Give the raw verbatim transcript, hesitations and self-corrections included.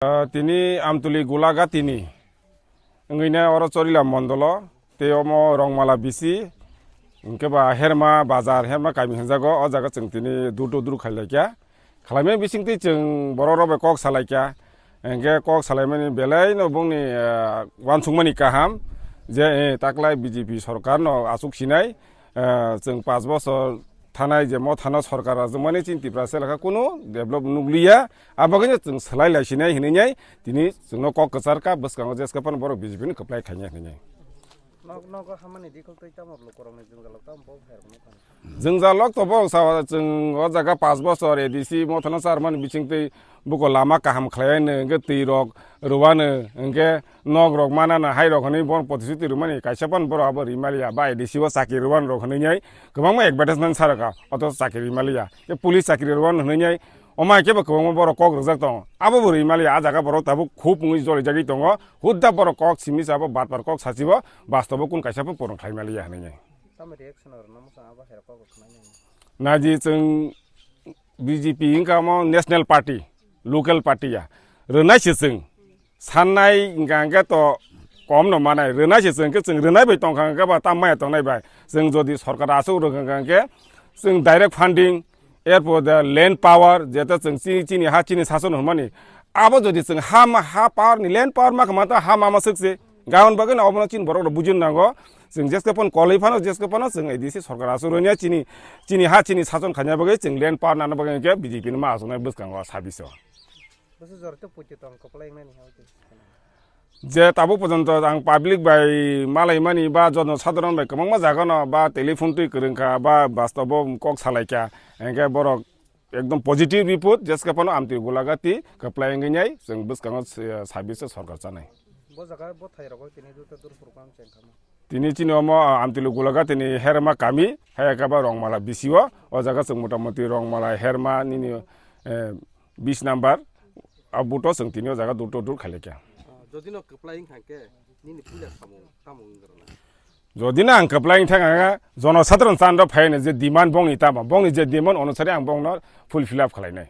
Ah, tini Amtuli Gulagatini wngwi nai oro Chorila mondolo, tei omo Rongmala bisi, hwnkhe ba Herma bazar, Herma kami hinjago, o jaga chwng tini dur to dur khailai kha. Khlaimani bisingtwi chwng borok rok bai kok salai kha, hwnkhe kok salaimani belai no bongni, ah, uansukmani kaham je, eh, taklai B J P sorkar no achuk sinai, ah, chwng panch bosor thanai je mo thana sorkar rajwkmani chini Tiprasa elaka kunu develop nukliya, abagwino chwng swlai lai sinai hinwi nai tini chwngno kok kwchar kha, bwskango jeske phano borok B J P ni kwplai khainai hinwi nai. Nok, nogo hamani dikhol twi tamo lukurokni jwngjal tamo bo pher nukha. Jwngjal lok to bo sa chwng o jaga panch bosor A D C mo thana charman bising twi buko lama kaham khlai nw hwnkhe twi rok rwano hwnkhe nok rok mana na hai rok hinwi bon protishuti rwmani kaisa phano borok abo rimaliya ba A D C o chakri rwano rok hinwi nai kwbangma advertisement sa rwkha oto chakri rimaliya police chakri rwano hinwi nai. Omo hai khe bo kwbangma borok kok rwjak tongo. Abo bo rwi maliya, a jaga borok tabuk khub wngwi jolijagwi tongo. Hudda borok kok simi sabo, batpar kok sachibo, bastobo kun kaisa pho purung khlai maliya hinwi. Tamo reaction rwna mwchang abo hai kok rwkhnai nini? Naji chwng B J P wngkha omo national party, local party ya. Rwnai se chwng. Sannai hingka hingke to kom no manai, rwnai se chwng khe chwng rwnai bai tongkha hingke ba tam maya tongnai bai. Chwng jodi sorkar aswk rwkha hingke chwng direct funding, erpor de land power, jeta chwng chini, chini ha chini sason hwnmani. Abo jodi chwng ha ma, ha power ni land power ma khama ta ha ma ma swk se. Gaon bagwi no obono chini borok rok bujin nango. Chwng jeske pon koloi phano, jeske phano chwng A D C sorkar aswk rwnya chini, chini ha chini sason khanya bagwi chwng land power nana bagwi hingke B J P no ma aswknai bwskango sabiso. Bwswk jora tei poito tong kwplai wngnani hai khe. Je tabuk porjonto ang public bai malaimani ba jono sadharon bai kwbangma jagano ba telephone twi kwrwngkha ba bastobo kok salaikha, hingke borok ekdom positive report jeske phano amtwi gulagati kwplai wngwi nai chwng bwskango, eh, sabiso sorkar chanai. Bo jaga bo thai rogo tini juta dur program chengkha. Tini chini omo, ah, Amtwili Gulaga tini Herma kami, hai khe ba Rongmala B C O, o jaga chwng motamoti Rongmala Herma nini, eh, bis number, a buto chwng tini o jaga dur to dur khailai kha. Ah, jodi no kwplai wngkha khe nini puila samung tamo wngwi rwna? Jodi no ang kwplai wngkha khe jono sadharon chan rok phai no je demand bongni tamo, bongni je demand onusari ang bongno fulfill up khlainai.